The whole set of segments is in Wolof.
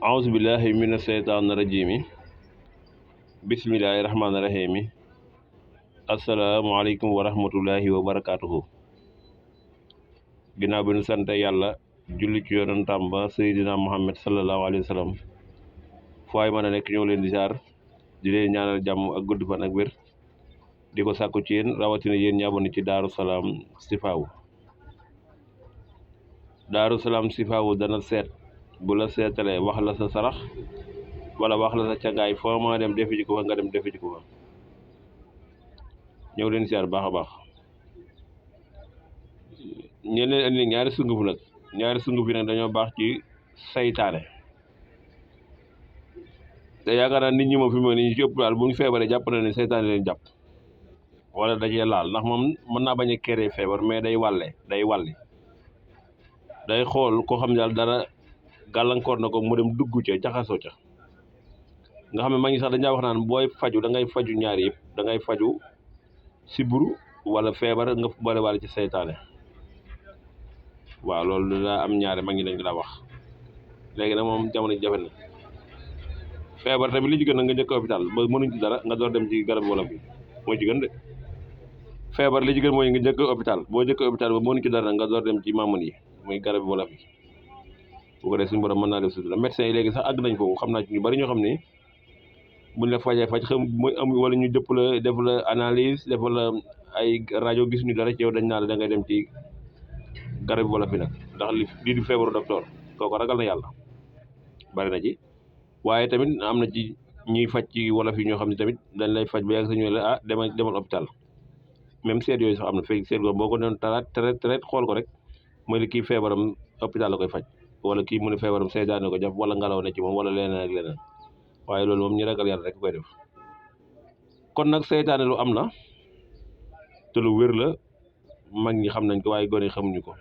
auzu billahi mina seytaani rajiimi bismillahi rahmaani rahiimi asalaamualeykum wa rahmatullahi wa barakaatuhu. ginnaaw bi nu sant yàlla julli ci yonentam ba Seydina Muhammad sallallahu alayhi wa sallam fu waay mën a nekk ñoo leen di saar di leen ñaanal jàmm ak gudd fan ak wér di ko sàkku ci yéen rawatina yéen ñi abonné ci Daaru Salaam Sifaawu. Daaru Salaam Sifaawu dana seet bu la seetalee wax la sa sarax wala wax la sa cangaay foo ma dem defi ji ko fa nga dem defi ji ko fa ñëw leen siyaar baax a baax. ñeen leen andi ñaari sunguf nag ñaari sunguf yi nag dañoo baax ci saytaane te yaakaar naa nit ñi moom fi mu ne nii ci ëpp daal bu ñu feebaree jàpp na ne saytaane leen jàpp wala dajee laal ndax moom mën naa bañ a kéré feebar mais day walli day xool koo xam ne daal dara gàllankoor na ko mu dem dugg ca jaxasoo ca nga xam ne mag ñi sax dañaa wax naan booy faju da ngay faju ñaari yëpp da ngay faju siburu wala feebar nga boole wàll ci saytaane. waaw loolu daa am ñaari mag ñi dañ ko daa wax. léegi nag moom jamono ji jafe na feebar tamit li ci gën a nga njëkk hôpital ba mënuñ ci dara nga door dem ci garab wolof yi moo ci gën de. feebar li ci gën mooy nga njëkk hôpital boo njëkk hôpital ba mënuñ ci dara nga door dem ci maamun yi muy garab wolof yi bu ko def suñu borom mën naa def sutura. médecins yi léegi sax àgg nañ foofu xam naa ci ñu bari ñoo xam ne buñ la fajee faj xam muy am wala ñu dëpp la def la analyse def la ay rajo gis ñu dara ci yow dañ naa la da ngay dem ci garab wolof yi nag ndax lii di feebaru docteur kooku ragal na yàlla bari na ci. waaye tamit am na ci ñuy faj ci wolof yi ñoo xam ne tamit dañ lay faj ba yàgg sa ñu la demal hôpital même seet yooyu sax am na fekk seet boo ko doon traite xool ko rek mooy li kii feebaram hôpital la koy faj wala kii mu ne feebaram seytaane ko jàpp wala ngelaw ne ci moom wala leneen ak leneen waaye loolu moom ñi ragal yàlla rek koy def. kon nag seytaane lu am la te lu wér la mag ñi xam nañ ko waaye gone xamuñu ko.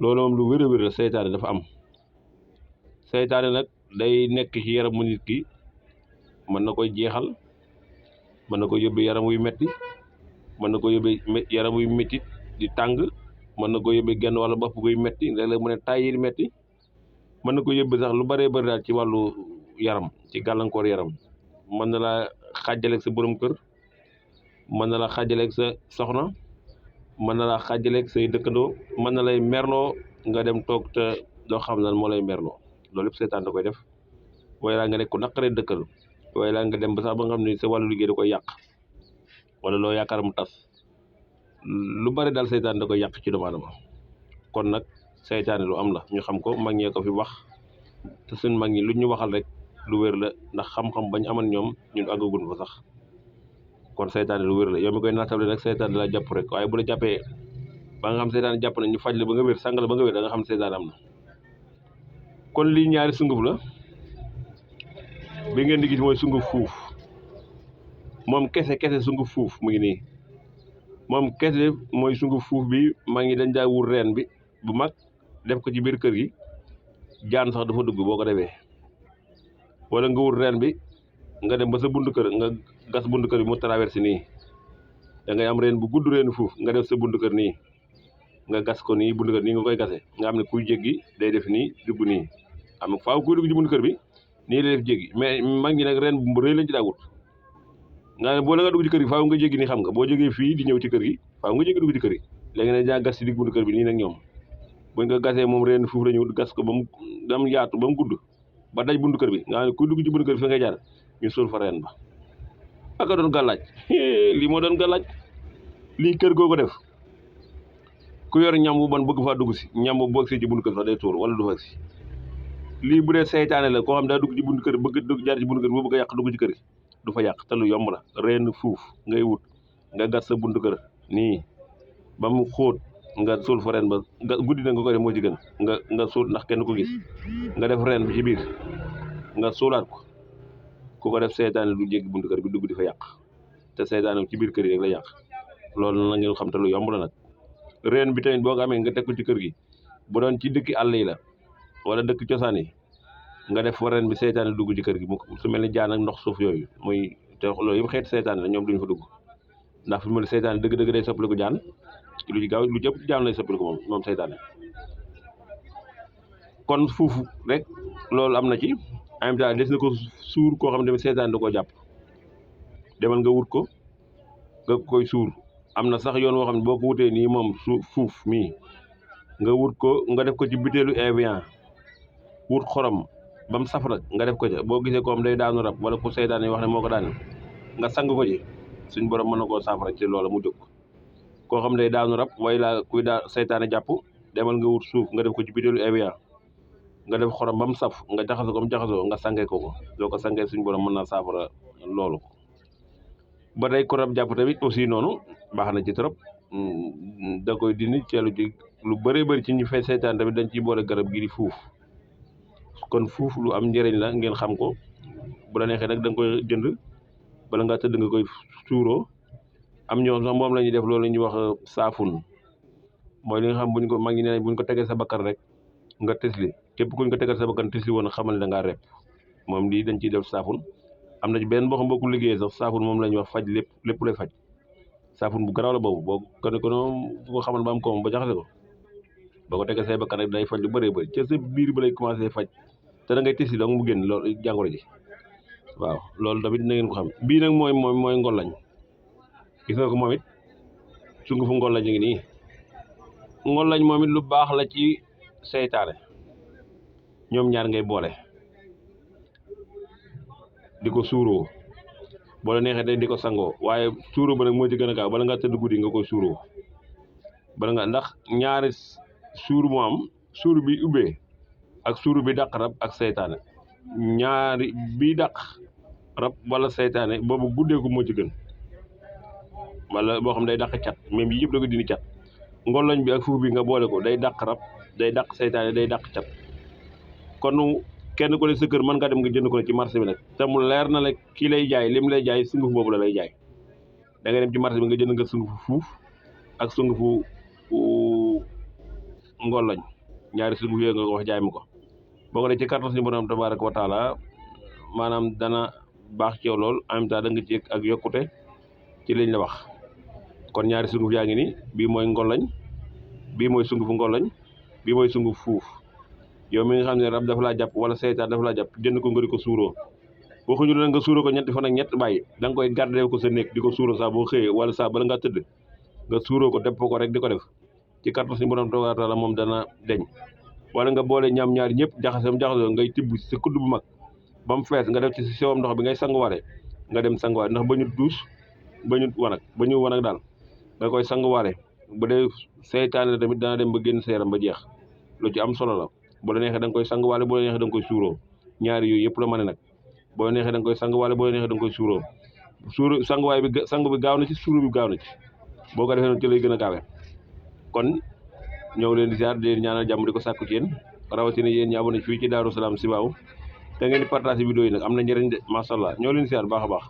loolu moom lu wér a wér la seytaane dafa am. seytaane nag day nekk ci yaramu nit ki mën na koy jeexal mën na ko yóbbee yaram wuy metti mën na ko yóbbee yaram wuy metti di tàng mën na ko yóbbee genn wala bopp guy metti léeg-léeg mu ne tàyyir metti mën na ko yóbbee sax lu bëree bëri daal ci wàllu yaram ci gàllankoor yaram. mën na la xàjjaleeg sa borom kër mën na la xàjjaleeg sa soxna mën na la xàjjaleeg say dëkkandoo mën na lay merloo nga dem toog te doo xam lan moo lay merloo. loolu yëpp seytaan da koy def waaye laa nga nekk ku naqaree dëkkal waaye laa nga dem ba sax ba nga xam ne sa wàllu liggéey da koy yàq wala loo yaakaar mu tas lu bari daal seytaan da koy yàq ci doomu aadama. kon nag seytaane lu am la ñu xam ko mag ñee ko fi wax te suñ mag ñi lu ñu waxal rek lu wér la ndax xam-xam bañ aman ñoom ñun àggagun fa sax. kon seytaane lu wér la yow mi koy naatable nag seytaane la jàpp rek waaye bu la jàppee ba nga xam seytaane jàpp na ñu faj la ba nga wér sàng la ba nga wér da nga xam seytaane am na. kon lii ñaari sunguf la bi ngeen di gis mooy sunguf fuuf moom kese sunguf fuuf mu ngi nii moom kese mooy sunguf fuuf bi maa ngi dañ daa wut reen bi bu mag def ko ci biir kër gi jaan sax dafa dugg boo ko defee wala nga wut reen bi nga dem ba sa buntu kër nga gas buntu kër bi mu traversé nii da ngay am reen bu gudd reenu fuuf nga def sa buntu kër nii nga gas ko nii buntu kër nii nga koy gasee nga xam ne kuy jéggi day def nii dugg nii am faaw kuy dugg ci buntu kër bi nii lay def jéggi mais mag ñi nag ren bu rëy lañ ci daa wut nga ne boo la nga dugg ci kër gi faaw nga jéggi nii xam nga boo jógee fii di ñëw ci kër gi faaw nga jéggi dugg ci kër gi léegi nag daa gas ci digg buntu kër bi nii nag ñoom buñ ko gasee moom ren fuuf la ñu gas ko ba mu yaatu ba mu gudd ba daj buntu kër bi nga xam ne kuy dugg ci buntu kër bi fi ngay jaar ñu suul fa ren ba aka doon gàllaaj lii moo doon gàllaaj lii kër goo ko def ku yor ñam bu bon bëgg faa dugg si ñam bu boog si ci buntu kër sax day tuur wala du fa si lii bu dee seytaane la koo xam daa dugg ci buntu kër bëgg dugg jaar ci buntu kër boo bëgg a yàq dugg ci kër gi du fa yàq te lu yomb la reen fuuf ngay wut nga gas sa buntu kër nii ba mu xóot nga suul fa reen ba nga guddi na nga koy def moo ci gën nga suul ndax kenn ko gis nga def reen bi ci biir nga suulaat ko ku ko def seytaane du jéggi buntu kër bi dugg di fa yàq te seytaane ci biir kër yi rek la yàq loolu la ngeen xam te lu yomb la nag. reen bi tamit boo ko amee nga teg ko ci kër gi bu doon ci dëkki àll yi la wala dëkk cosaan yi nga def fa reen bi seytaane dugg ci kër gi mu su mel ni jaan ak ndox suuf yooyu muy te loolu yëpp xeeti seytaane la ñoom duñu fa dugg ndax fi mu ne seytaane dëgg-dëgg day soppaliku jaan lu ci gaaw lu jëpp jaan lay soppaliku moom seytaane. kon fuufu rek loolu am na ci en même temps des na ko suur koo xam ne tamit seytaane da koo jàpp demal nga wut ko nga koy suur am na sax yoon woo xam ne boo ko wutee nii moom fuuf mii nga wut ko nga def ko ci butéelu Evian wut xorom ba mu saf nag nga def ko ca boo gisee ko am day daanu rab wala ku seytaane wax ne moo ko daane nga sang ko ci suñ borom mën na koo saafara ci loola mu jóg koo xam ne day daanu rab way laa kuy daa seytaane jàpp demal nga wut suuf nga def ko ci butéelu Evian nga def xorom ba mu saf nga jaxasoo ko mu jaxasoo nga sangee ko doo ko sangee suñ borom mën naa saafara loolu ba tey ko rab jàpp tamit aussi noonu baax na ci trop da koy dindi ceelu ci lu bëree bëri ci ñu fay seytaan tamit dañ ciy boole garab gi di fuuf kon fuuf lu am njëriñ la ngeen xam ko bu la neexee nag da nga koy jënd bala ngaa tëdd nga koy suuroo am ñoo sax moom la ñuy def loolu la ñuy wax saafun mooy li nga xam buñ ko mag ñi nee buñ ko tegee sa bakkan rek nga tisli képp kuñ ko tegal sa bakkan tisli woon xamal ne da ngaa rep moom lii dañ ciy def saafun am na ci benn boo xam boo ko liggéeyee sax saafun moom la ñuy wax faj lépp lay faj saafun bu garaaw la boobu boo ko noonu bu ko xamal ba am ko ba jaxase ko boo ko tegee say bakkan rek day faj lu bëree bëri ca sa biir ba lay commencé faj te da ngay tisli donc mu génn loolu jàngoro ji waaw loolu tamit na ngeen ko xam bii nag mooy ngolañ gis nga ko moom it sungufu ngolañ ngi nii ngolañ moom it lu baax la ci seytaane ñoom ñaar ngay boole di ko suuroo boo la neexee day di ko sangoo waaye suuroo ba nag moo ci gën a gaaw bala nga tëdd guddi nga koy suuroo bala nga ndax ñaari suur moo am suur bi ubbee ak suur bi dàq rab ak seytaane ñaari bi dàq rab wala seytaane boobu guddeeku moo ci gën wala boo xam day dàq cat même yi yëpp da ko dindi cat ngoloñ bi ak fuuf bi nga boole ko day dàq rab day dàq seytaane day dàq cat kon kenn ko ne sa kër mën nga dem nga jënd ko ne ci marché bi nag te mu leer na la kii lay jaay lim lay jaay sunguf boobu la lay jaay da ngay dem ci marché bi nga jënd nga sungufu fuuf ak sungufu ngoloñ ñaari sunguf yooyu nga ko wax jaay ma ko boo ko dee ci kàttan suñu borom tabaaraka wa taala maanaam dana baax ci yow lool en même temps da nga ci ak yokkute ci liñ la wax kon ñaari sunguf yaa ngi ni bii mooy ngoloñ bii mooy sungufu ngoloñ bii mooy sunguf fuuf yow mi nga xam ne rab dafa laa jàpp wala seytaan dafa laa jàpp jënd ko nga di ko suuroo waxuñu la nga suuroo ko ñetti fan ak ñett bàyyi da nga koy garder ko sa néeg di ko suuroo saa boo xëyee wala saa bala nga tëdd nga suuroo ko def ko rek di ko def ci kàttan suñu borom tabaaraka wa taala moom dana deñ wala nga boole ñaam ñaari ñëpp jaxasoo ngay tibb sa kudd bu mag ba mu fees nga def ci sewam ndox bi ngay sanguwaale nga dem sanguwaale ndax ba ñu duus ba ñu wanag daal nga koy sanguwaale bu dee seytaane tamit dana dem ba génn sa yaram ba jeex lu ci am solo la bu la neexee da nga koy sanguwaale bu la neexee da nga koy suuroo ñaari yooyu yëpp la mën nag boo neexee da nga koy sanguwaale boo neexee da nga koy suuroo sanguwaay bi sangu bi gaaw na ci suuru bi gaaw na ci boo ko defee noonu ci lay gën a gaawee kon ñëw leen di ziar di leen ñaanal jàmm di ko sàkku ci yéen rawatina yéen ñi abonné fii ci Daaru Salaam Sibaaw da ngeen di partage vidéo yi nag am na njëriñ de macha allah ñëw leen di ziar baax a baax